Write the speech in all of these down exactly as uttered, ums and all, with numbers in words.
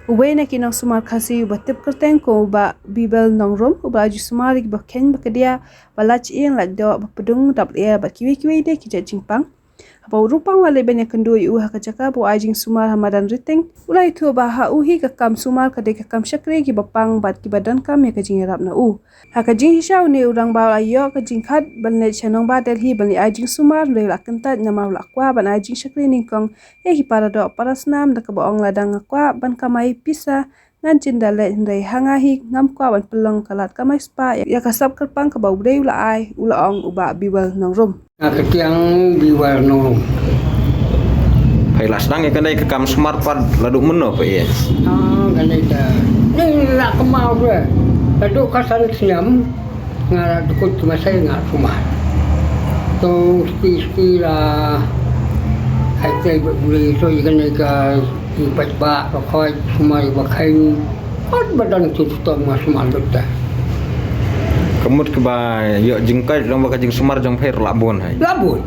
Uwei na ki nongsumar Khasi uba tip kyrteng kum u Bah Bibel Nongrum, uba la ai jingsumar ïa kiba kheiñ ba kdiah, ba lait shyieng lait doh, ba pdung dap lyer bad kiwei kiwei de ki jait jingpang. Haba u riewpang u la leit ban ïakynduh ïa u ha ka jaka ba u ai jingsumar ha madan Riteng, u la ïathuh ba ha u hi ka kam sumar ka dei ka kam shakri kiba pang bad kiba donkam ïa ka jingïarap na u. Ha ka jingshisha une u rangbah u la ïoh ka jingkhat ban leit sha nongbah Delhi ban leit ai jingsumar, hynrei u la kyntait namar u la kwah ban ai jingshakri nyngkong ïa ki paradoh parasnam da kaba ong, lada nga kwah ban kamai pisa ngan shim da leit, hynrei ha nga hi ngam kwah ban pynlong ka lad kamai spah ïa ka sap kyrpang kaba U Blei u la ai, u la ong u Bah Bibel Nongrum. Nga kyrteng Bibel Nongrum. Phi la sdang ïa kane ka kam sumar pat naduh mynno phi ïa? Ah, kane ka. Ni la kynmaw phi. Naduh ka san snem nga la dkut masai nga sumar. To ski ski la. Ai tei ba buli to ïa kane ka. Ïa pait ba ka khoit sumar ba khain. Ot ba dang tu tu tong ma sumar lut ta. Ka mut kaba ïoh jingkait long ba ka jingsumar jong phi la bun hai. La bun.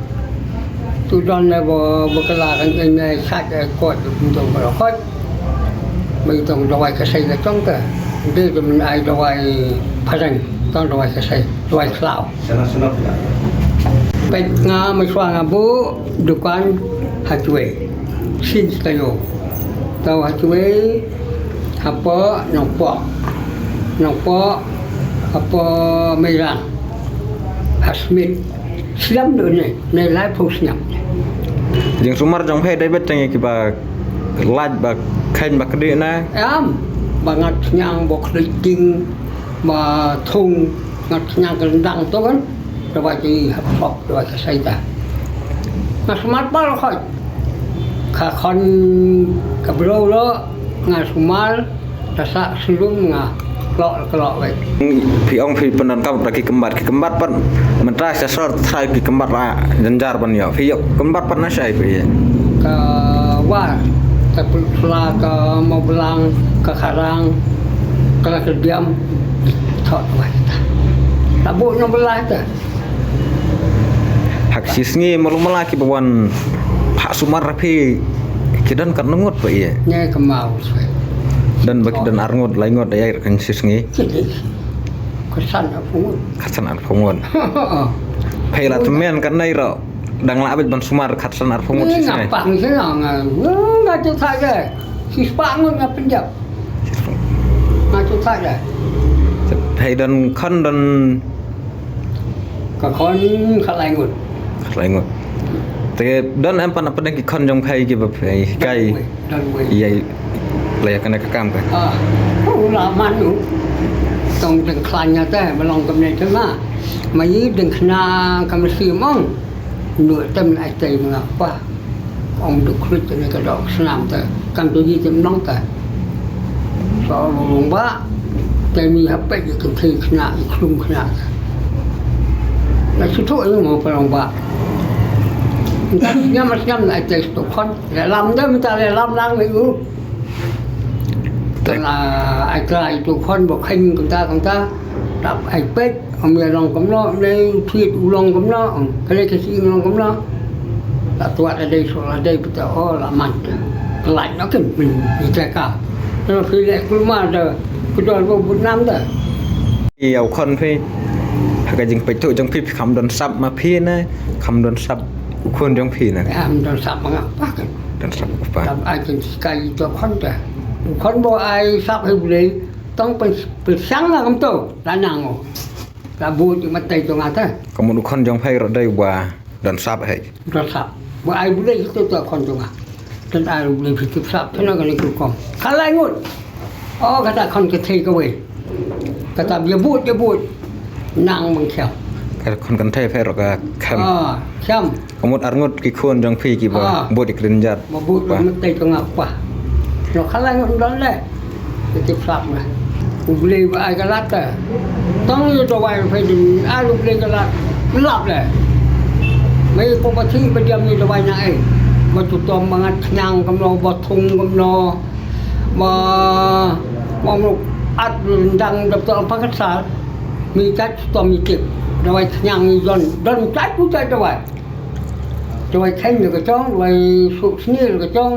Tu don ne ba ba ka la kan ai ne sat ai khoit tu tong ba khoit. Ba tong dawai ka sai la tong ta. De de men ai dawai phareng tong dawai ka sai dawai khlaw. Peit nga ma shuwa nga bu dukan ha Chwe. Sin kayo. Tau ha Chwe, hapo Nongpoh. Nongpoh, hapo Meirang. Ha Smit. Snem do ne, ne lai phew snem. Jingsumar jong phi dei beit tang ïa kiba lait ba kheiñ ba kdiah na. Em, ba ngat sniang ba khliting ba thung ngat sniang ka rendang to kan. Dawai ki hap hop dawai ka sai ta. Nga sumar ba lo khoi. Ka khon ka bro lo nga sumar ta sa sulum nga lo lo wei. Phi ong phi pyndonkam da ki kymbat, ki kymbat pat mynta sa sor trai ki kymbat la jynjar ban ïoh. Phi ïoh kymbat pat na shai phi ïa. Ka war ka pulsla ka moblang ka kharang ka la ka diam. Thot wai ta. Ta bu no belai ta. Hak shisngi malu mala ki ba wan phah sumar phi ki don kat ngut ba ïa. Ne ka mau sai. Don ba ki don ar ngut lai ngut ïa kan shisngi. Kini. Ka san ar phew ngut. Ka san ar phew ngut. Phi la tymmen kan nai ro. Dang la bit ban sumar ka san ar phew ngut shisngi. Nga pang shisngi nga. Nga tu thai deh. Shispa ngut nga pynjap. Nga tu thai deh. Phi don khon don Ka khon khatlai ngut. Khatlai ngut. Te don em pat na pdeng ki khon jong phi ki ba phi kai. Don wei. Ïa la ïa kane ka kam ka. Ah. U la man u. Tong deng khlaiñ ïa te ba long kumne te ma. Ma ïa deng khna ka masi mong. Ndu tem ai te ma nga pa. Ong duk khluit te ne ka dok snam te kam tu ji te mnong te. So long ba te mi hapet ji kynthei khna i khlum khna te. Na shu tu i mo pa long ba. Nta sngam sngam na ai te stu khon. Le lam de mynta le lam lang le u. Te na ai kla i tu khon bo khen kumta kumta. Tap ai pet. Ong ïa long kumno, ne u thied u long kumno, ong ka lei ka shi long kumno. La tuat la dei so la dei pita o la man. Ka lait no kin pin pita ka. No phi le kulma da kudol bo but nam da. Ïa u khon phi ha ka jingpeit tu jong phi phi kham don sap ma phi ne kham don sap u khon jong phi ne. Kham don sap ma nga pa kan. Don sap u pa. Tam ai kan shi kai to khon da. U khon bo ai sap he bu lei tong pyn pyn sang la kam to la nang o. Ka bud ïa matai to nga ta. Ka mut u khon jong phi ruh dei uba don sap hei. Don sap. Ba ai bulei to to khon to nga. Don ai bulei phi tip sap to na ka ni ku kom. Ka lai ngut. O kata khon ka thei ka wei. Kata bia bud bia bud. Nang bang khiam. Ka khon kan thei phi ruh ka khem. Ah, khiam. Ka mut ar ngut ki khun jong phi ki ba bud ïa kren jat. Ba bud ba matai to nga pa. No khalai ngut don le. Ka tip sap na. U blei ba ai ka lat ta. Tong ïa dawai phi ding ai u blei ka lat. Lap le. Mai ko ba thi ba diam ïa dawai na ai. Ba tu tom ba ngat khñiang kumno ba thung kumno. Ba ba mo at dang dap to pa ka sal. Mi kat tu tom mi tip. Dawai khñiang mi don don kat tu kat dawai. Dawai kheng le ka chong, dawai suk sni le ka chong.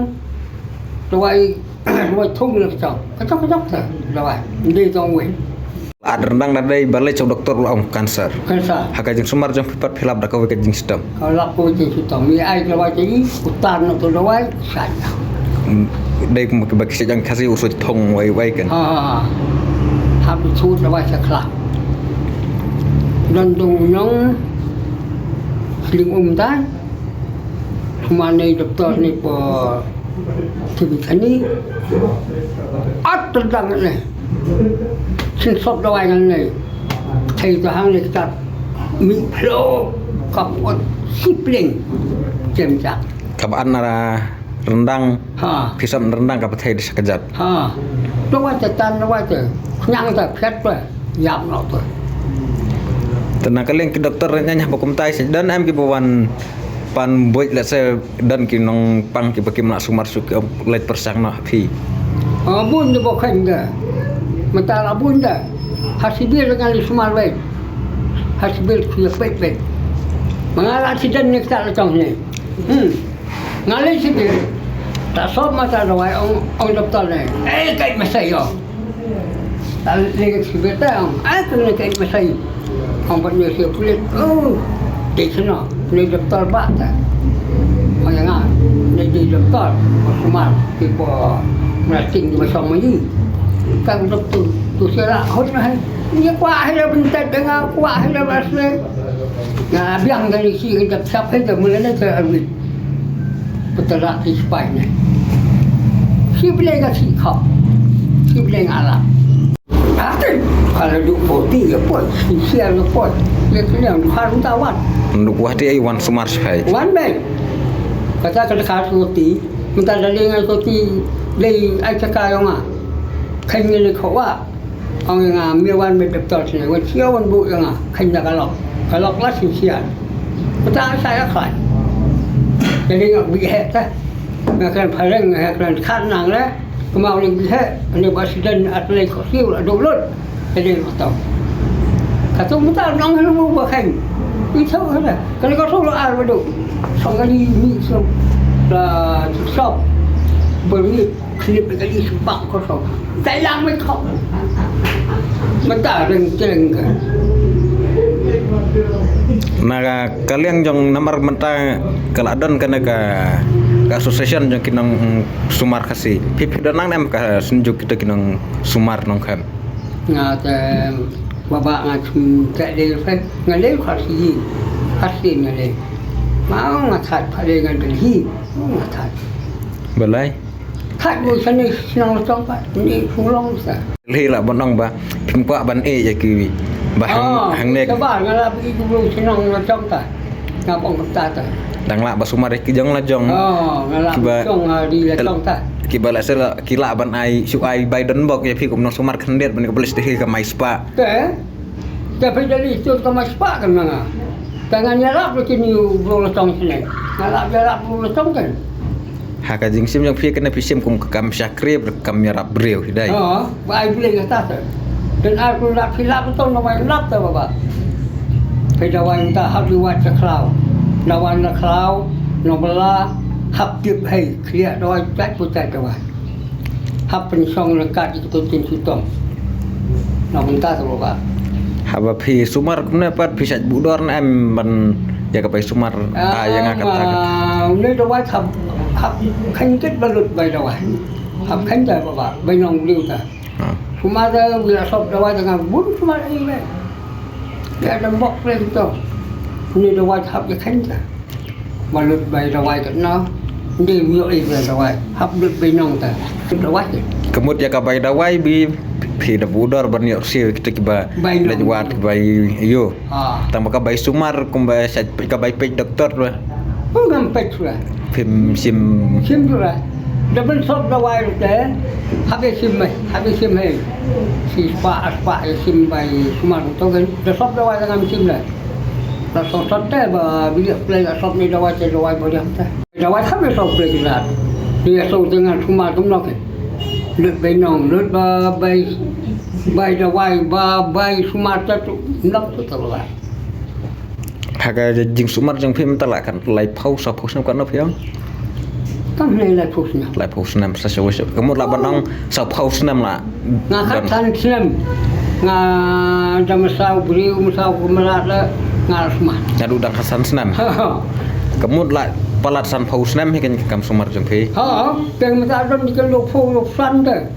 Dawai, dawai thung la kachok. Kachok, kachok ta. Dawai. Ndi tong wei. Lad ryndang da dei balei chok doktor la ong cancer. Cancer. Ha ka jingsumar jong phi pat phi lap da kawei ka jingshitom. Ka lap kawei ka jingshitom. Mi ai dawai te i, utar na tu dawai, sat. Hmm, dei kum ba ki sejang Khasi u soi thong wei wei kan. Ha, ha, ha. Hap tu dawai sa khlak. Don dung nong, sling um tai. Sumar nei doktor nei po tibi kani. At terdang nei. Sin sop dawai ngan nei. Thei to hang nei kitab. Mi plo. Kap ot sipling. Jem jak. Kap an ara rendang. Ha. Pisam rendang kap thei di sakajat. Ha. Dawai te tan dawai te. Nyang te phet te. Yap no te. Te na ka liang ki doktor nya nya ba kumtai si. Don em ki ba wan pan buit la se don ki nongpang ki ba kim la sumar su ki leit persang noh phi. Bun de ba khan de. Mata la bun de. Ha sibir ngan li sumar wei. Ha sibir ki pet pet. Manga la si don ni kata la tong ni. Hmm. Nga leit sibir. Ta sop mata dawai ong, ong doktor ne. Eh, kai masai yo. Ta leit sibir ta ong. Eh, kai masai. Ong pat ne si pulit. Oh, dei sino. Ne doktor ba ta. Ong ya nga. Ne dei doktor. Sumar. Tipo, merating di masong mayu. Kan doktor. Tu sila. Hon hai. Ni kwa hai la bentat dengan kwa hai la basle. Nga biang dari si kita siap hai dah mula ni ke awit. Peterak di sepai ni. Si boleh ka si kau. Si boleh ngala. Atin, kalau duk poti ya poi, si sia ya poi. Ya kena yang Tuhan minta wan. Nduk wah ti ai wan sumar spai. Wan bai. Kata kata kata poti, minta dari ngai poti, dari ai cakap yang ah. Kan ni kau wah. Ong nga mi wan me doktor sini wan sia wan bu nga khan da ka lok ka lok la sin sia. Kata sa ya khlai. Jadi nga bi he ta. Nga khan phareng nga khan khan nang le. Kemau ni bi he ni ba siden at le ko siu la dok lut. Jadi nga tau. Katu muta nong helu ba khan. Itu ada. Kalau kau solo ar ba dok. Song kali ni song la sop. Beri Khnip ka li sbak ko so. Tailang me khop. Mata reng treng ka. Na ka, ka liang jong namar mynta ka la don kane ka, ka association jong ki nong sumar Khasi. Phi phi don nang em ka synjuk kita ki nong sumar nong khem. Nga te baba nga chim te de fe nga le Khasi. Khasi nga le. Ma nga that pha le nga Delhi. Nga that. Balai. Khat bu sani shnong chong pa ni pulong sa. Lhi la ban ong ba phim kwah ban e ya ki ba hang hang nek. Ka ba nga la bi ku shnong la chong ta. Nga pong ta ta. Dang la ba sumar ki jong la jong. Oh, nga la ba chong ha di la chong ta. Ki ba la sel ki la ban ai shu ai bai don bok ya phi kum nong sumar khandet ban ka belis de ka mai spa. Te. Te phi dali tu ka mai spa kan nga. Te nga nyarap le ki ni u bro la chong sini. Nga la nyarap bro la chong kan. Ha ka jingshem jong phi kane phi shem kum ka kam shakri bad ka kam ïarap briew hi dei. Ha, ba ai blei kata te. Dan ai kun lap phi lap to no wai lap te baba. Phi dawai ta hap di wat sa khlaw. Dawai na khlaw, no bala hap tip hei khliah dawai tat pu tat dawai. Hap pynsong lengkat ïa ki tu tin shitom. Na bynta tu baba. Haba phi sumar kumne pat phi sait budor ne em ban ïa ka bai sumar. Ah, ïa nga kata. Une dawai hap hap khein kit ba lut bai dawai. Hap khein ta baba bai nong liu ta. Sumar ta wi la sop dawai ta nga bun sumar ai le. Ïa dam bok le to. Une dawai hap ïa khein ta. Ba lut bai dawai kat na. Ndi myo i bai dawai. Hap lut bai nong ta. Dawai. Kemut ïa ka bai dawai bi phi da budor ban ïoh siew kita kiba leit wad kiba ïoh. Tang ba ka bai sumar kumba sa ka bai peit doktor ba. Ngam peit sula. Phim sim. Sim sula. Da ban sop dawai te. Hap ïa sim mai. Hap ïa sim hai. Si spa spa ïa sim bai sumar to kan. Da sop dawai ngam sim la. Da sop sop te ba bilik play la sop ni dawai te dawai ba diam te. Dawai hap ïa sop play la. Ni ïa sop dengan sumar tum nok. Lut bai nong lut ba bai bai dawai ba bai sumar te tu nok tu tu la. Ha ka jingsumar jong phi mynta la kan lai phew saw phew snem kan phi ong. Tang ne la pus na. Lai phew snem sa shu shu. Ka mut lah ban ong saw phew snem lah. Nga khatsan snem. Nga da mynsaw briew, mynsaw ka mrad la nga la sumar. Nga du dang khatsan snem. Ka mut lah palat san phew snem hi kan ka kam sumar jong phi. Ha, teng mynta don di ka lo phew lo san te.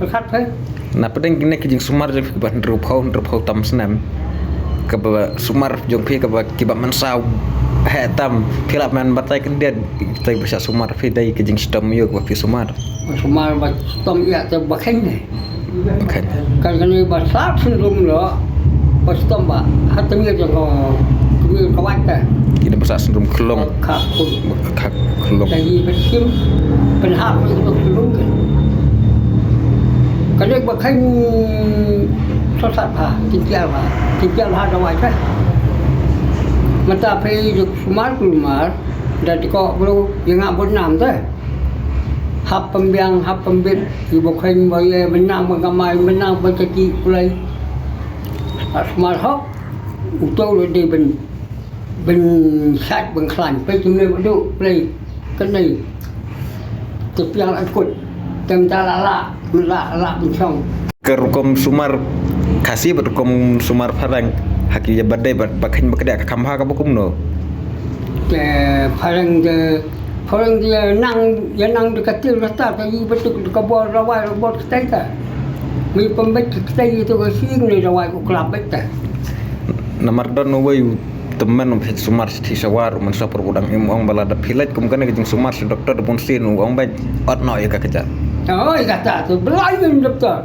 Khat phi. Na pdeng kine ki jingsumar jong phi kaba hynriew phew, hynriew phew tam snem. Kaba sumar jong phi kaba kiba mynsaw heh tam, phi lah ban batai khyndiat, tai ba shah sumar phi dei ki jingshitom ïa kaba phi sumar. Sumar ba shitom ïa te ba kheiñ ne. Ba kheiñ. Kan kane ba sat syndrome lo, ba shitom ba. Ha tymmen jong ko, tymmen ka wat ta. Kine ba sat syndrome khlong. Ka khun. Ka khlong. Ka yi ba shim, pynhap ni ka khlong ke. Kane ba kheiñ sosat ha, kin tiar ha. Kin tiar ha dawai ka. Mynta phi juk sumar kulmar, da diko bro, ïa nga bud nam te. Hap pynbiang, hap pynbit, i ba kheiñ ba ïa, ba nang ba kamai, ba nang ba kati kulai. Sumar hok, uto lo dei ban, ban sat, ban khlaiñ, phi kumne ba duk, phi kane. Te piang akut, tem da la la, la la ban shong. Ka rukom sumar Khasi bad rukom sumar Phareng, ha ki ïa ba dei bad ba kheiñ ba kdiah ka kham bha kaba kumno? Te Phareng te Phareng te ïa nang, ïa nang da ka til da ta, ka yi ba tuk da ka bor dawai, da bor ktai ta. Mi pynbeit ktai ïa to ka sing ne dawai u klap beit ta. Namar don uwei u tymmen u phet sumar shi sawar u man sa por u dang im ong ba lada phi leit kum kane ka jingsumar sha doktor da bun sien u ong beit ot noh ïa ka kjat. Oi kata tu belai ïa doktor.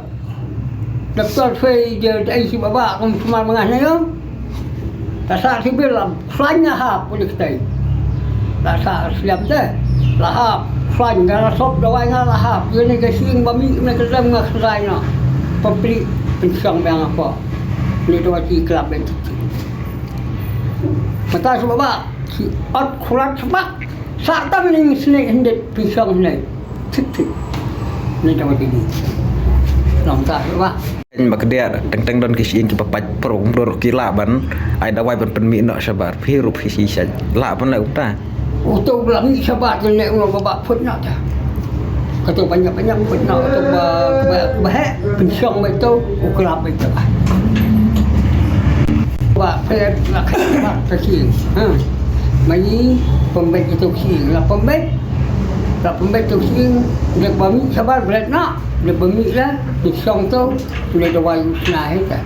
Doktor Fei dia dei shi baba kum sumar mangah na ïa. Ta sa sibir la khlaiñ la hap pulih tei. La sa sliam te. La hap khlaiñ nga la sop dawai nga la hap. Ïa ne ka sing ba mi ne ka lem nga khlaiñ na. Pepli pynshong biang apa. Ni dawai ti klap ben ti. Mynta shu ba ki ot khulat shu ba sa tam ning sne hyndet pynshong ne. Thik thik. Ni dawai ti ni. Long ta shu ba. Ba kdiah teng teng don ki shin ki ba pait pro kum dor ki lah ban ai dawai ban pynmih noh shabar phi ruh phi shi shait lah ban la uta. Uto ba la mih shabar tu ne uno ba ba phut noh ta. Kato banyak banyak phut noh kato ba ba ba he pynshong ba to u klap ba to. Ba phi la khat ba ta shi. Ha. Mai pembek itu shi la pembek. La pembek tu shi de ba mih shabar bret noh de ba mih la pynshong to. Ngi dawai u sna hi ka.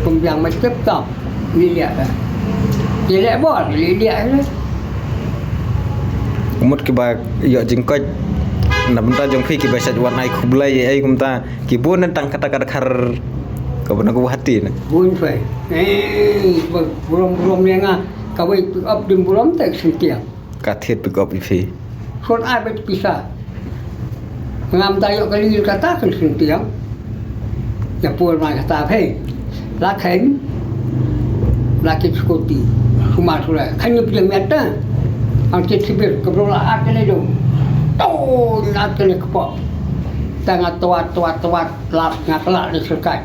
Pynbiang ma tip tam. Ngi liak ka. Ngi liak bor, ngi liak hi. Mut kiba ïoh jingkoit na bynta jong phi kiba shait wan ai khublei ei kumta ki bun tang kata ka dkhar kaba na Guwahati na. Bun phi. Eh, burom burom ïa nga kawei pick up dim burom te Synthiang. Ka thied pick up ïa phi. Khun ai bad pisa. Ngam da ïoh kali kata kan Synthiang. Ïa pur mai kata phi. La kheiñ. La kit skuti. Sumar sule. Kheiñ ïa pdiang miat ta. Ang kit sibir. Ka bro la at kane do. To, la at kane kepok. Ta nga tuat, tuat, tuat. Lap nga kelak di serkai.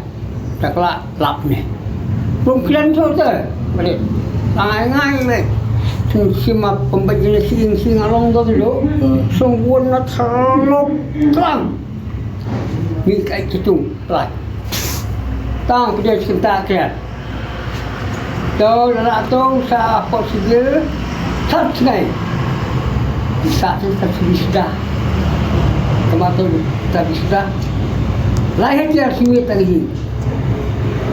Ta kelak lap ne. Pun kren tu te. Balik. Ngai ngai me. Sing sima pembejene sing sing along tu dulu. Sung won na thalok tlang. Ni kai kitung lai. Tang pede sing ta kren. To la to sa posibel. Thap sngai. Sa tu ta sibisda. Kama tu ta bisda. Lai hajar simi ta hi.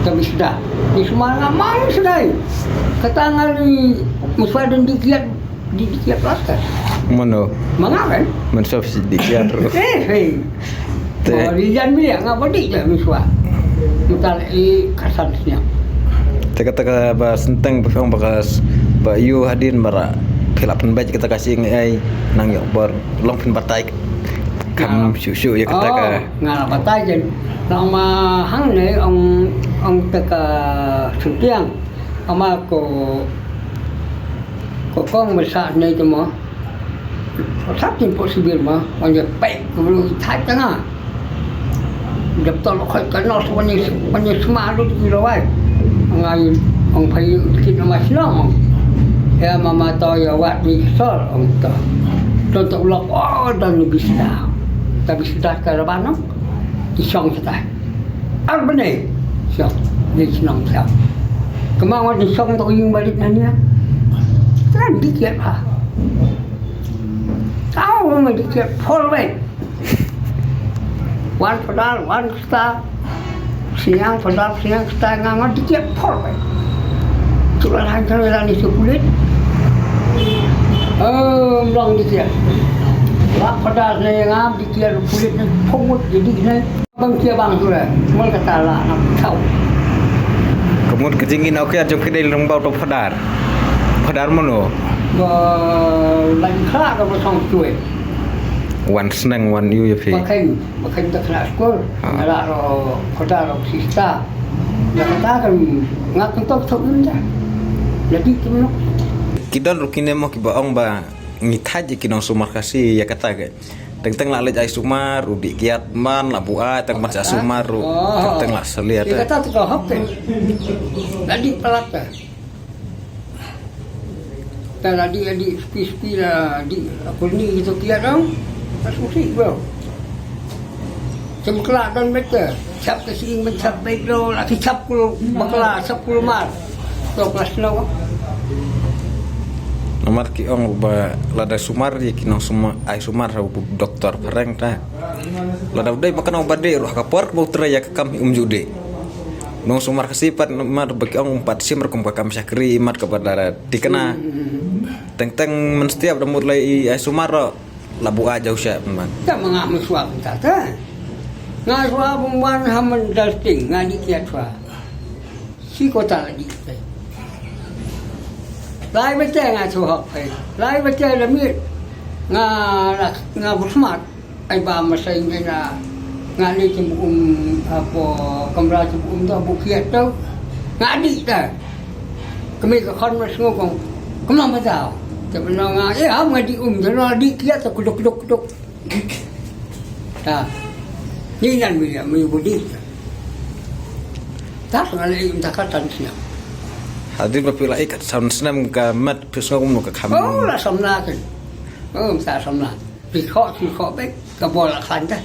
Ka bisda. Ni sumar nga mang sedai. Kata nga ni muswa dan dikiat, di dikiat plaster. Mano? Manga kan? Mensof si dikiat. Eh, hei. Te. Oh, di jan mi nga bodi je muswa. Mutal i kasan snya. Te kata ka ba senteng ba ong ba kas ba yu hadin bara philap pen baj kata ka sing ai nang yok bor long pen batai. Kam shu shu ya kata ka. Nga la batai jen. Long ma hang ne ong ong te ka Synthiang. Ama ko ko kong mesa ne te mo. Sat tin po sibir ma ong ya pek ko lu thai tanga. Dep to lo khoi ka nos wani wani sma lu ki lo wai. Ngai ong phai kit nama shlong. Ya mama to ya wat ni sol ong to. Don ta u lok, oh, don u bisda. Ta bisda ka raban no. Ki shong kita. Ar bane. Shong. Ni shnong shong. Kemang wa ni shong to yung balik nanya. Kan dikit ha. Tahu ma dikit forward. Wan Phadar, wan Ksta. Siang Phadar, siang Ksta nga ngan dikit forward. Cuba hantar lah ni sepulit. Oh, mlong dikit. Lak Phadar ni ngam dikit pulit ni pungut jadi ni. Bang kia bang tu lah. Mal kata lah nak tahu. Kemut kejingin okey aja kedai lembau tu Phadar. Phadar mano? Ba lagi kha ka ba song cuy. Wan Sneng, wan yu ya phi. Ba khen, ba khen ta kena skul. Ha. Ngala ro kota ro sista. Ya kata kan ngak kentok tok ni dah. Jadi tu mano? Ki don ruh kine mo kiba ong ba ngi thait ïa ki nongsumar Khasi ïa kata ke. Teng teng la leit ai sumar u dih kiad man la buh ai teng man sa sumar u. Oh. Teng teng la salia. Ïa kata tu ka hok ke. La dih palat ta. Ta la dih, la dih spi spi la dih. Aku ni gitu kiad dong. Tak susi bro. Cem kelak don bete. Chap ke sing men chap baik lo, laki chap kulo bakla, chap kulo mar. To kelas no. Namar ki ong ba lada sumar ïa ki nongsumar, ai sumar ha u doktor phareng ta. Lada u dei ba kano ba dei ruh ka por ba u trei ïa ka kam um ju dei. Nongsumar Khasi pat namar ba ki ong um pat sim rukom ka kam shakri imat ka ba dara tikna. Teng teng men setiap da mut lai i ai sumar ruh. La buh aja usah pun bang. Ta ma nga ma shuwa pun ta ta. Nga shuwa pun ban ha man dal ting nga di kiat shuwa. Si kota la di te. Lai bete nga shuwa hok pai. Lai bete la mit. Nga la nga bu smat. Ai ba ma sai ngai na. Nga ni chem um apo kamra chem um ta bu kiat tu. Nga di ta. Kami ka khon ma sngo kong. Kemang ma tau. Te pynlong nga, eh, ham nga di um, te lo di kiat te kuduk, kuduk, kuduk. Ta. Ni nan mi ya, mi budi. Ta nga le im ta ka tan snem. Hadin ba pila ikat san snem ka mat pis ngok mno ka kham. Oh, la samla kan. Oh, ta samla. Phi kho, phi kho bek, ka bol la khan ta.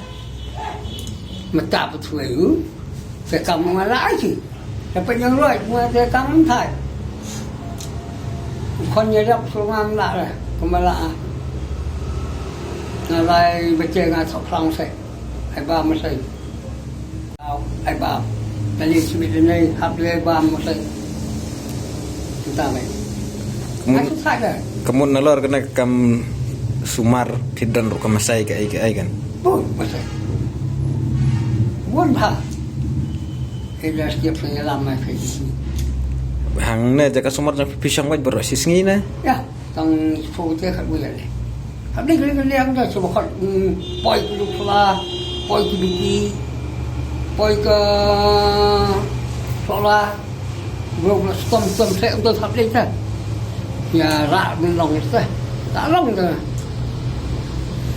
Mata put suai u. Te kam ma la ai chi. Te pa nyang roi, ma te kam thai. Khon nya dap su ngam la le, ka ma la. Nga lai ba che nga thok sang se. Ai ba ma se. Ai ba. Tali sibit nei hap le ba mo sai. Kita mai. Kamun, ai, susah dah. Kamun nalor kena kam sumar phi don ruh ka masai ka ai ka ai kan. Bun masai. Bun bha. Ila setiap saya lama saya di sini. Hang ne jaka sumar jang phi shang waj baroh shi sngi ne. Ya. Tang shu te khat wei le. Hap dei kali kali ang da shu khat, mm, poi ku duk sala, poi ku duk i, poi ka sala, bro bro stom stom se untuk hap dei ta. Ya ra men long se. Ta long ta.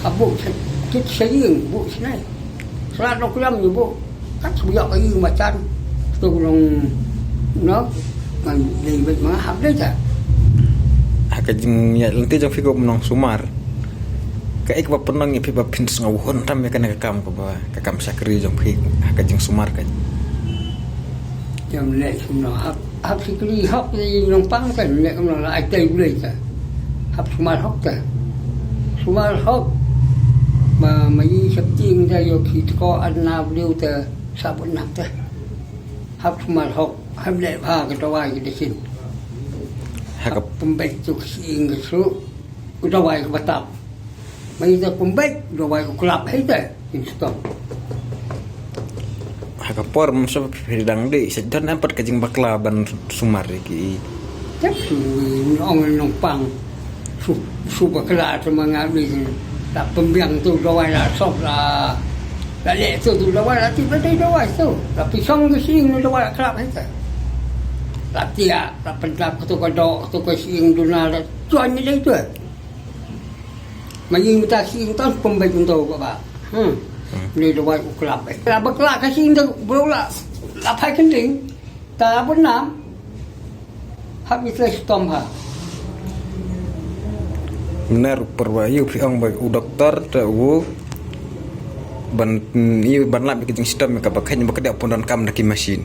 Abu kit saying bu sinai. Sala dok lam ni bu. Kat shu ïoh ka ïing bachan. Tu long, no. Ngan dei bad ma hap dei ta. Ha ka jingïaid lynti jong phi kum nongsumar. Kaei kaba pynlong ïa phi ba phin sngew hun tam ïa kane ka kam kaba, ka kam shakri jong phi ha ka jingsumar ka. Jam leh sum no hap. Hap shakri hok ïa i nongpang kan, leh kumno la ai tai u lei ta. Hap sumar hok ta. Sumar hok. Ma, ma i shakti ngta ïoh ki tko an na bliu ta sabut nap ta. Hap sumar hok. Hap leh bha ka dawai ka desin. Ha ka pembek tu ka siing ka su. U dawai ka batap. Ma ita pembek, dawai u klap hei te, in stom. Ha ka por mynta phi dang dei, sa don em pat ka jingbakla ban sumar ïa ki. Tep su, ong nongpang. Su, su bakla te ma nga ni. Ta pembiang tu dawai la sop la. La leh tu tu dawai la tip la dei dawai tu. La pisong ke sing ni dawai la klap hei te. La tiak, la pentap ke tu ka dok, tu ka sing duna la tuan ni dei tu. Ma ïing mynta shi ïing ton pembek mynta ba ba. Hmm. Hmm. Ni dawai u klap eh. La bakla ka shi ïing da bro la. La phai kending. Ta bun nam. Hap ïa stom ha. Mynner u pyrwa ïa u phi ong ba u doktor te u ban, ïa ban lap ïa ka jingshitom ïa kaba kheiñ ba ka dei pyndonkam da ki machine.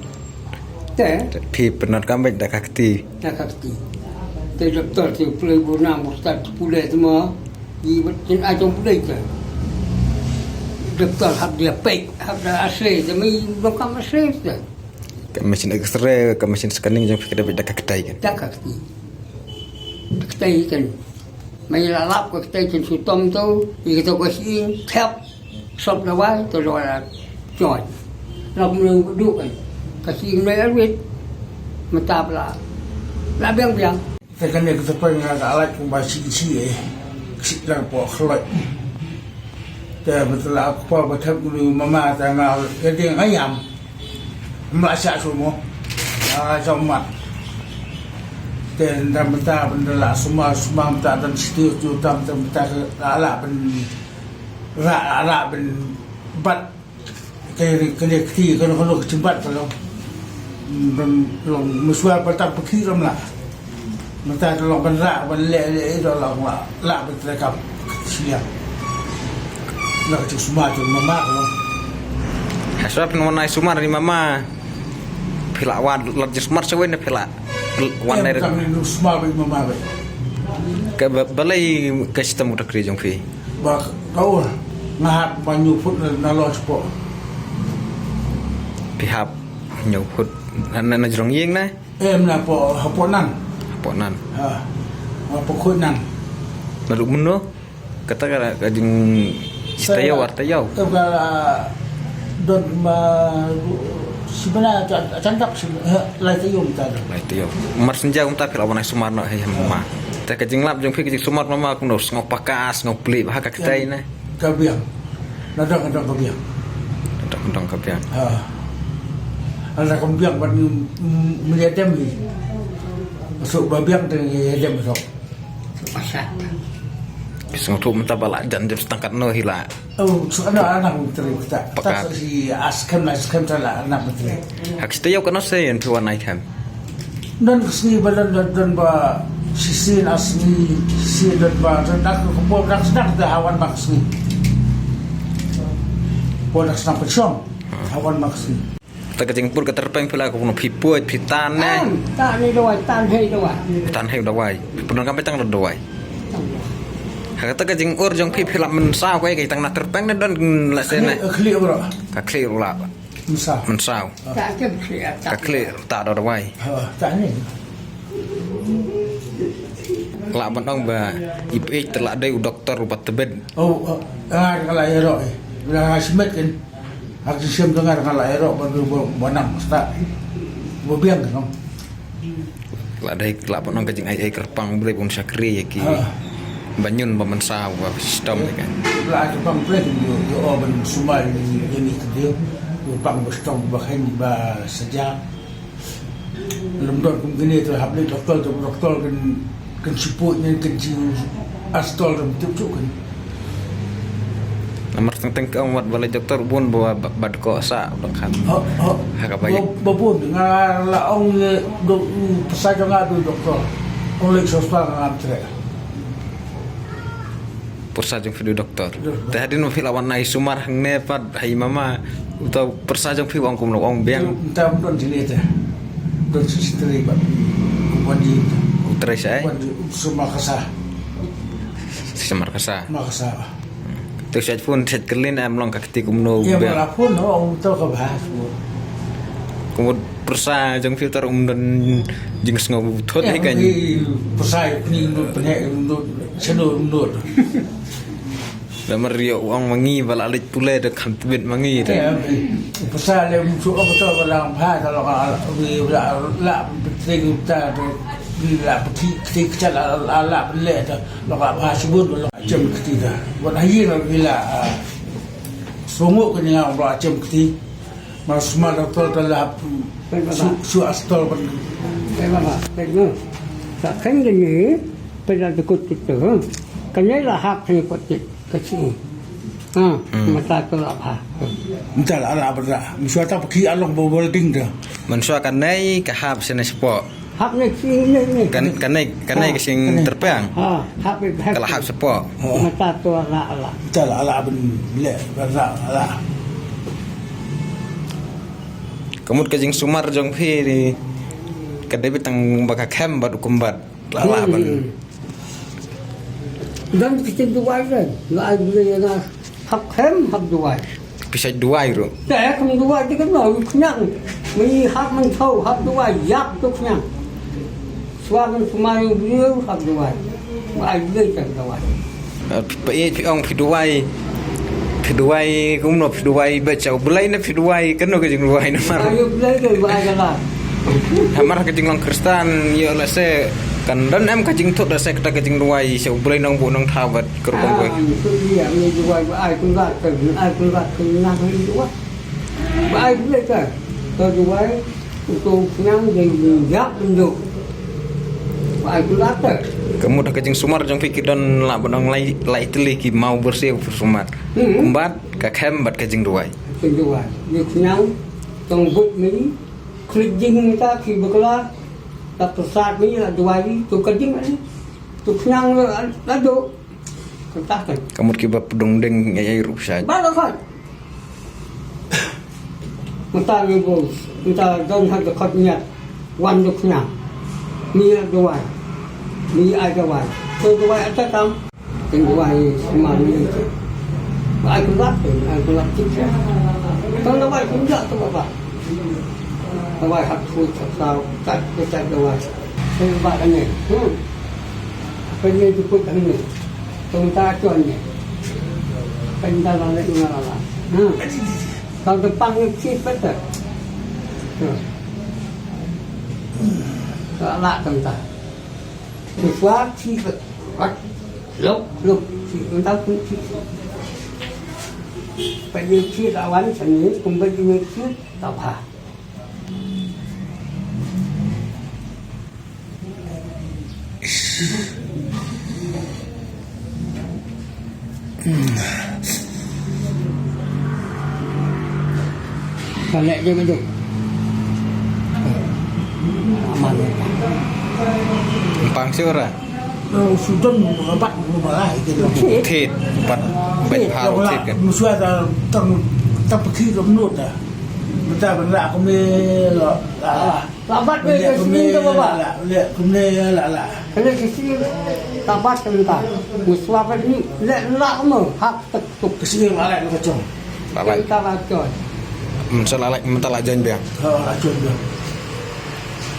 Te phi pyndonkam beit da ka kti. Da ka kti. Te doktor te u pule bu nang bu stad te pule te mo. Ïa ba tin ai tong pule te. Doktor hap dia pek, hap da asle te, mai donkam asle te. Ka machine X-ray, ka machine scanning jong phi ka dei beit da ka kti kan. Da ka kti. Ka kti kan. Mai la lap ka kti kan shu tom to, ïa ka to ka shi thep. Sop dawai to dawai la join. La kumno ka duk kan. Ka shi nai arwit. Mynta la. La biang biang. Te kane ka tyrpeng nga ka alait kumba shi shi eh. Shi lang po khlot. Te mynta la aku pa ba thep ngi mama te nga ka ding ayam. Mla sha sumo. Ah, jong mat. Te nda mynta bynda la suma suma mynta dan situ tu tam tam ta la la ben ra ra ben bat. Kane, kane kti, kane, kane ka jingbat ka long. Ban long, mynshwa ba tang pyrkhih lam lah. Mynta ka long ban rah, ban leh, leh, ïa ka long lah, lah ban trei kam. Shiliang. Lah ka jingsumar jong mama ka long. Hashwa phin wan ai sumar ïa mama. Phi lah wan, lah jingsumar shawei ne phi lah wan ai. Em, tang ni sumar ba ïa mama ba. Ka ba, balei ka shitom ka takri jong phi. Ba ka ur, nga hap ba hynñiew phut na, na lodge po. Phi hap hynñiew phut na, na, na jrong ïing na? Em na po, hapoh nan. Hapoh nan. Ha. Hapoh khuid nan. Naduh mynno? Kata ka, ka jing shi taïew ar taïew. Ka, ka, don ma, shi bnai, jan, jan dap shi, eh, lai taïew mynta. Lai taïew. Mar synja mynta phi la wan ai sumar noh ha ïing mama. Te ka jinglap jong phi ka jingsumar mama kumno, sngew paka, sngew pli, ha ka kti ne. Ka biang. Na dang, na dang ka biang. Na dang, na dang ka biang. Ha. Ala ka biang ban, mm, melihat dem ni. Masuk ba biang te ïa dem masuk. Phi sngewthuh mynta ba la jan jam stang katno hi la. Oh, so ana ana menteri kita. Paka. Tak so si askem la askem ta la ana menteri. Ha ka shi taïew katno sien phi wan ai khem? Don ka sngi ba don, don, don ba shisien ar sngi, shisien don ba don dak ka por dak sdang da ha wan ba ka sngi. Por dak sdang pynshong. Ha wan ba ka sngi. Ta ka jingpur ka tyrpeng phi la kumno, phi puid, phi tan ne? Em, tan ne dawai, tan hei dawai. Tan hei dawai. Phi pyndonkam beit tang dawai. Ha kata ka jingur jong phi, phi la mynsaw kaei kaei tang na tyrpeng ne don la sien ne? Ka khlieh bro. Ka khlieh ruh la. Mynsaw. Mynsaw. Ta ka khlieh, ta. Ka khlieh ta da dawai. Ha, ta ne. Lah ban ong ba ip ip te lah dei u doktor uba tbit. Oh, oh, nga nga la ïaroh eh. Nga shimet kan. Ak shishem te nga nga la ïaroh ban du ba, ba nang stad. Ba biang kan. Lah dei lah ban ong ka jingaiei kyrpang blei bun shakri ïa ki. Ah. Ba ñiun ba mynsaw ba shitom ïa kan. Lah kyrpang blei ïoh ïoh ban sumar ïa ni ïa ni kyrpang ba shitom ba khein ba sejak. Lem don kum kine te hap leit doktor te doktor kan, kan shu poi ne kan shu astol te tip suk kan. Namar teng teng ka ong wat ba leit doktor bun ba, ba, bad ko sa dong kan. Ha, ha. Ha ka ba ïa. Ba, ba bun nga la ong ne dok, pyrsa jong nga dei doktor. Ong leit hospital nga ngam treh. Pyrsa jong phi dei doktor. Te hadien ba phi la wan ai sumar hangne pat ha i mama, uta u pyrsa jong phi u ong kumno, u ong biang? Mynta ym don jingïeit te. Don C C T V bad u ban ji. U trei shaei? U ban ji, u sumar ka sa. Sumar ka sa. Sumar ka sa. Te u shait phone, shait kylli ne em long ka kti kumno u biang? Ïa, ma la phone, no, ong to ka bha. Kumno pyrsa jong phi u tar um don jingsngew thut hi kan. Pyrsa ïa pynïeng nud pynheh nud shano nud. Namar ïoh u ong ma ngi ba la leit pule da kham tbit ma ngi da. Pyrsa leh um shu ong to ba la bha ta la la la pyntrei ta la pyntrei kjat la la pynleh ta la bha shibun ba la jem kti ta. Wat ha ïing la la. Songo kane nga ba jem kti. Mas ma doktor ta la shu, shu astol ban. Pynlama, pynlama. Sa kane ni pynlama kut kut tu. Kane la hap kane kut kut. Ka chi. Ha, mynta ka la bha. Mynta la la bha. Mynshwa ta paki along ba welding ta. Mynshwa kane ka hap sene sepo. Hap ne sing ne ne. Kan, kan ne, kan ne ka sing terpeng. Ha, hap ne. Ka la hap shapoh. Mata tu ala ala. Kita la ala ben le, ben la ala. Ka mut ka jingsumar jong phi ni, ka dei beit tang ba ka khem bad u kymbat. La ala ben. Don ki duwai kan. La ai bri na hap khem hap duwai. Pisa duwai ruh. Te khem duwai te kan no khñiang. Mi hap man thau hap duwai yak tu khñiang. Swa man sumar yu bri hap duwai. Ba ai bri kan duwai. Eh, phi, phi ong phi duwai. Phi duwai kumno phi duwai ba chau belai na phi duwai kan no ka jingduwai namar. Ayu bri kan ba ai kala. Namar ka jinglong Khristan ïa la se kan don em ka jingthut da se kata ka jingduwai sha U Blei nongbuh nongthaw bad ka rukom kawei. Ah, itu dia, ni duwai ba ai kun rat kan, ai kun rat kan nang ni duwai. Ba ai kun rat kan. To duwai, uto nang dei ni yak benduk. Ba ai kun rat kan. Ka mut ka jingsumar jong phi ki don lah ban ong lai, lai tylli ki maw bersih sumar. Hmm. Kumbat ka khem bad ka jingduwai. Jingduwai. Ni nang tong but ni, klik jing ni ta ki bakla, ta persat ni la duwai ni, tu ka jing ni. Tu khñiang la, la duk. Kata kan. Ka mut kiba pdung ding ïa ïa ruh shait. Ba la khot. Mynta ngi bus, mynta don ha ka khot niat. Wan duk khñiang. Ni ïa duwai. Ni ai duwai. Tu duwai ata kam. Kan duwai semar ni. Ba ai kulak, ai kulak cik. Tang duwai kunjak tu baba. Duwai hak tu tak tahu, tak, tak duwai. Saya ba kan ni. Hmm. Apa ni jemput kan ni? Tong ta tuan ni. Kan dah lalai mana lalai. Ha. Tong depan ni cip betul. Tu. Lalai tong ta. Siswa cip betul. Lok, lok, cip tong ta pun cip. Pai cip lawan sini, kembali cip tak apa. Balik je maju. Aman. Empang sih ora? Eh, sudah mengapa mengapa itu. Thit, empat, empat hal thit kan. Musuh ada tang tang pergi ke menut dah. Betul benar aku ni lah. Labat wei ka sngi ka baba. La, la, kumne la, la. Kane ka sngi labat ka mynta. Ngi swab ni le la mo hak tek tuk. Ka sngi la la ka chong. La la. Mynta la chong. Hmm, sa la la, mynta la join biang. Ha, la join biang.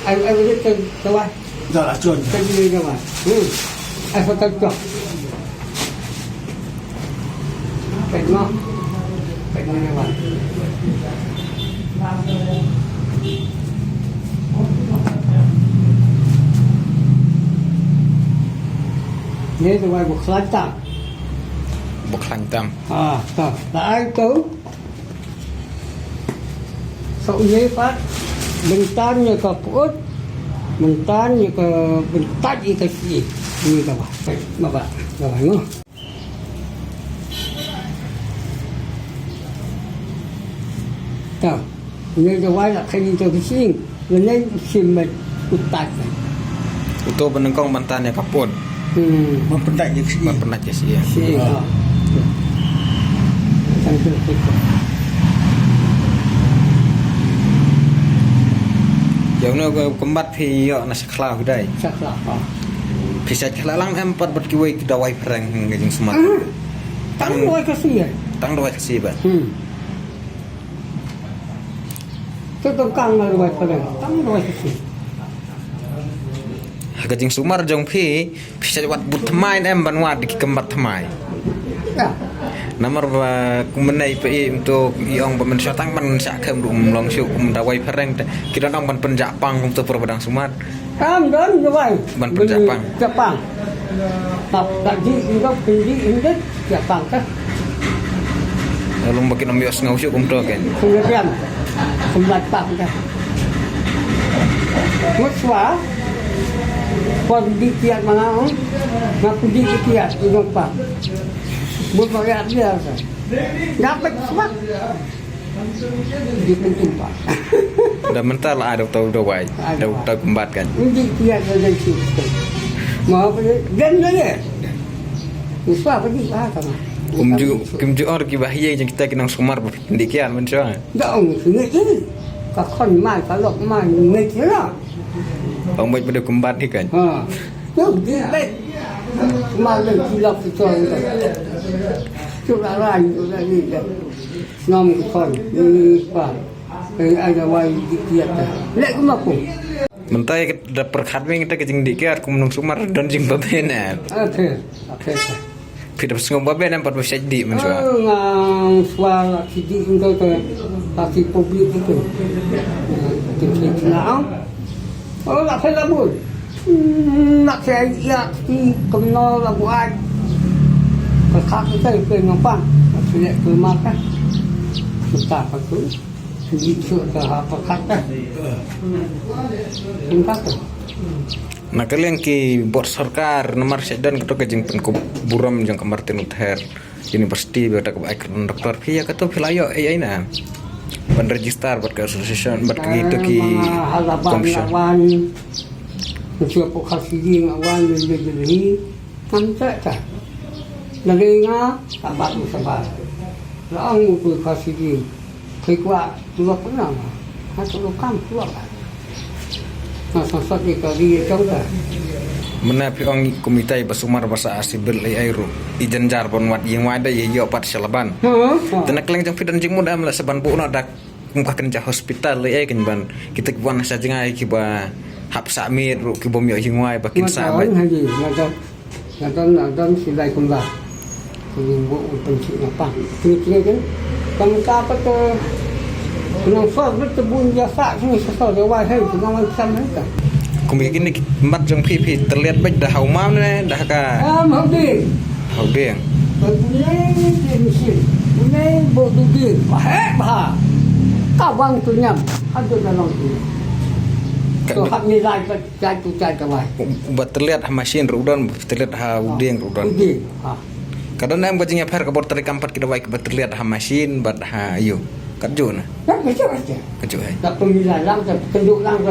Ai, ai, wei ka, ka la. Mynta la join. Ka ni ka la. Hmm. Ai, sa ka chong. Peit noh. Peit noh ïa wan. Ïa dawai ba khlaiñ tam. Ba khlaiñ tam. Ah, to. La ai to. Sa u ïa pat. Mynta ïa ka put. Mynta ïa ka, mynta ïa ka shi. Ni ka ba. Peit ma ba. Ka ba noh. Ta, ne da wai la kani to kishing, ne ne shim met utat. Uto ba nyngkong ban tan ïa ka pun. Hmm. Ban pyndat ïa ka shi. Ban pyndat ïa ka shi. Shi, ha. Tang tu, tu. Ïa uno ka kembat phi ïoh na Khlaw hi dei. Sa khlaw, ha. Phi sa khlaw lang em pat bad kiwei ki dawai phareng ha ka jingsumar. Hmm. Tang dawai Khasi, eh? Tang dawai Khasi bad. Hmm. Tu tang kang na dawai phareng. Tang dawai Khasi. Ha ka jingsumar jong phi, phi sa wad bud thymmai em ban wad ki kembat thymmai. Ïa. Namar ba kumne phi i mynta i ong ba men sa tang ban sa khem ruh ym long shuh kum dawai phareng te. Ki don ong ban pynjah pang kumto por ba dang sumar. Kam don dawai. Ban pynjah pang. Pynjah pang. Tap tak di, di dok, pynjah, pynjah, pynjah pang ka. Lalu makin ym ïohsngew shuh kumto kan. Pynjah pang. Pynjah pang ka. Mut swa. Pon di kiat mana, oh? Nga pun di kiat, di dok pang. Mut ma kiat dia ka. Dapat swa. Di pyntumpak. Da mynta la ada tau dawai. Ada. Da tau kembat kan. Indi tiada dan situ. Mau apa dia? Dan dia. Musa apa ni? Ah, sama. Kumju kumju or ki bahaya jeng kita ki nongsumar. Indi kian men sha. Da ong sini ni. Ka khon mai ka lok mai ni kira. Ong baik pada kembat ni kan. Ha. Tu di baik. Malam silap kita. Tu lah lain tu lah ni. Ngam ka khon ni pa. Ai ai da wai di kiat ta. Lek ku ma ku. Mynta da pyrkhat weng ta ka jingdih kiat kum nongsumar don jingbabe na. Ate, ate. Phi da sngewbha babe na pat ba shait dih mynta. Ngang swal ki dih mynta ka. Pati public itu. Kita kenal. Oh, la phe la bun. Nak saya ia ti kemno la buat. Ka khak kita itu nyopan. Sila tu mata. Kita apa tu? Sila tu ka apa kata? Entah tu. Na ka liang ki bor sorkar namar shait don kato ka jingpynkup burom jong ka Martin Luther University ba ta ka ba ai kyrdan doktor phi ïa kato phi la ïoh ai ai na ban register bad ka association bad ka gitu ki commission. Ngan shu pok khasi ding awan ngan dei dei hi. Ngan cak cak. Lagi nga sabar tu sabar. Laung tu khasi ding. Kei kwah tu lok pernah. Nga tu lok kam tu lok. Nga sangsot ni kali ya jong ka. Mena phi ong kumita ba sumar ba sa asibil ai ai ru. I janjar ban wat ïing wai da ïa ïoh pat sha laban. Ha. Tena kleng jong phi don jingmut am la sa ban buh noh dak. Kum ka kynja hospital le eh kynban kita ki wan sa jngai ki ba hap sa miet ru ki bom ïoh jingwai ba kin sa ba. Ngadon haji, ngadon, ngadon, ngadon si lai kumba. Kini bu u pynsi napa. Kini kini kan. Kam ka apa tu. Nang fa bet tu bun ja sa sini sa sa de wai hai tu nang sam hai ta. Kum kini mat jong phi phi terlihat baik dah hau mam ne dah ka. Ah, mau di. Hau ding. Ba bunei te mesin. Bunei bo duding. Ba heh ba ha. Ka wang tu nyam. Haduh dalam tu. Ka tu hap nilai ba jai tu jai ka wai. Ba terlihat ha masin rudan, ba terlihat ha uding rudan. Uding. Ha. Kadang em ka jingïapher ka bor tari kampat ki dawai ka ba terlihat ha masin bad ha yu. Kat ju na. Kat ju aja. Kat ju hai. Tak pemilai lang, tak penduk lang.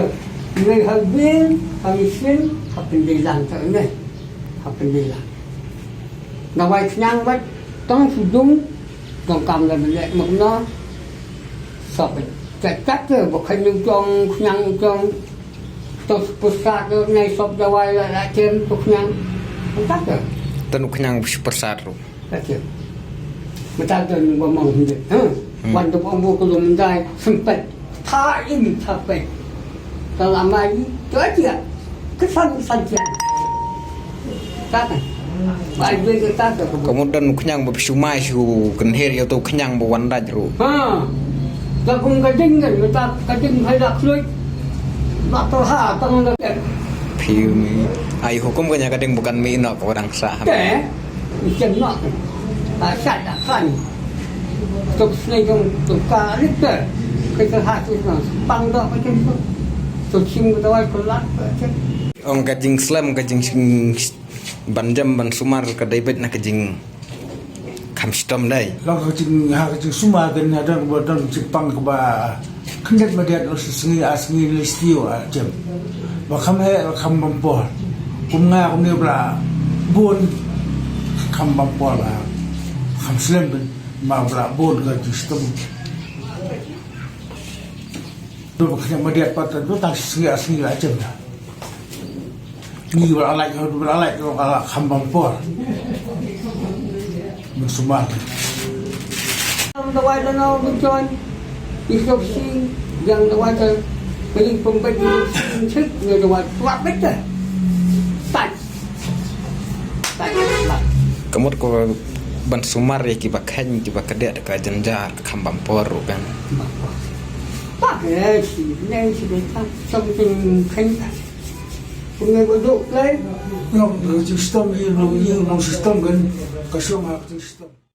Nilai ha uding, ha masin, ha pendai lang tak nilai. Ha pendai lang. Nga wai khñiang bad tang shu dung, tang kam la leh ma kumno. Sop bad tat tat ke, ba khan u jong khñiang u jong. Tang shu pyrsad ke, nai sop da wai la la kem tu khñiang. Tat ke. Tang u khñiang shu pyrsad ruh. Tat ke. Mynta don ba mong hynrei. Ha? Wan da ba ong ba ku lum dai sempet. Tha im tha peit. Ka la mai ni, to atia. Kesan kesan tia. Kata. Bai bai kata tu. Ka mut don khñiang ba shu mai shu kynher ïa tu khñiang ba wan dait ruh. Ha. Ka kum ka ding kan, mynta ka ding hai dak luit. Ba to ha tang da. Phi mi. Ai hukum ka nya ka ding bukan mi nok ka wadang sah. Te. Icem nok. Asat akan. Tuk snei jong tuk ka alik te. Kita ha tu na pang dok macam tu. Tu sim kita wai kelat macam. Ong ka jingslem ka jing ban jam ban sumar ka dei beit na ka jing kham shitom dei. Long ka jing ha ka jing sumar ka na don ba don jing pang ka ba Khyndiat madiat u sngi ar sngi lei stiu a jem. Ba kham heh ba kham bam por. Kum nga kumne ba la bun kham bam por ba kham slem ban ma ba la bun ka jingshitom. Ba khyndiat madiat pat tu tang sngi ar sngi la jem da. Ngi ba la lait, ba la lait, ba la kham bam por. Ban sumar. Dawai da no ban jon. Isok sing, yang dawai da. Beli pembet isok sing, sik, ngi dawai tuak bet da. Tai. Tai, tai. Ka mut ko ban sumar ïa kiba kheiñ, kiba kdiah da ka jynjar, ka kham bam por ruh kan. Bam por. Pak, eh, si, neng si, beta, something kheiñ. Kumne ba duk lai. Nong, eh, jingshitom, eh, nong, eh, nong shitom kan. Ka shong ha jingshitom.